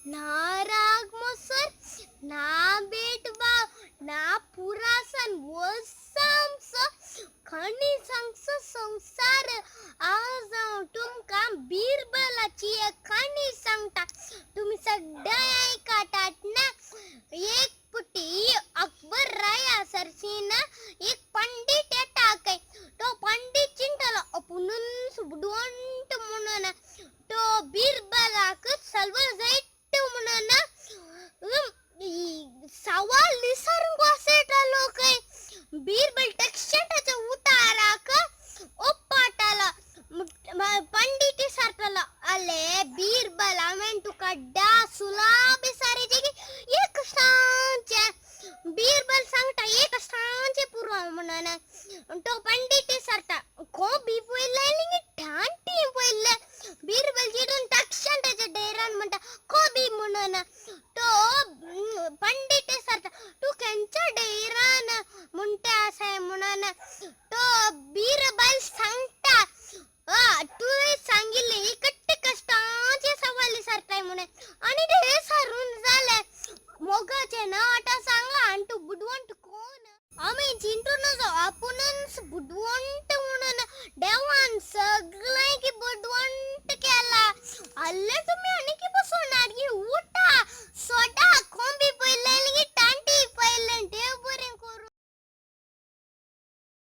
ना राग मोसर, ना भेदभाव, ना पुरासन, वसामचो खणी सांगचो संवसार. आज हांव तुमकां बिरबलाची एक काणी सांगता, तुमी सगळे आयकतात ना? एक पुटी अकबर राया सरशीन एक पंडित येता काय. तो पंडित चिंतलो आपुणूच बुदवंत म्हणून, तो बिरबलाक सलवर जायत म्हणून सवाल विसरूंक वासयतालो खंय. बिरबल तक्षणाच्या उताराक ओप्पाटालो. पंडित विचारतालो, आले बिरबल, हांवें तुका धा सुलाब विचारिचे की एक सांगचें? बिरबल सांगता, एक सांगचें पुरो म्हणून. तो पंडित विचारता, कोबी पयलें आनी धांटी पयलें? बिरबल चिडून तक्षण ताच्या डेरान म्हणटा, कोबी म्हणून. तो पंडित विचारता, तूं खंयच्या डेरान म्हणटा आसाय म्हणून. तो बिरबल सांगता, तुवें सांगिल्लें एकट्टे कश्टाचे सवाल विचारताय म्हणून आनी ते सारून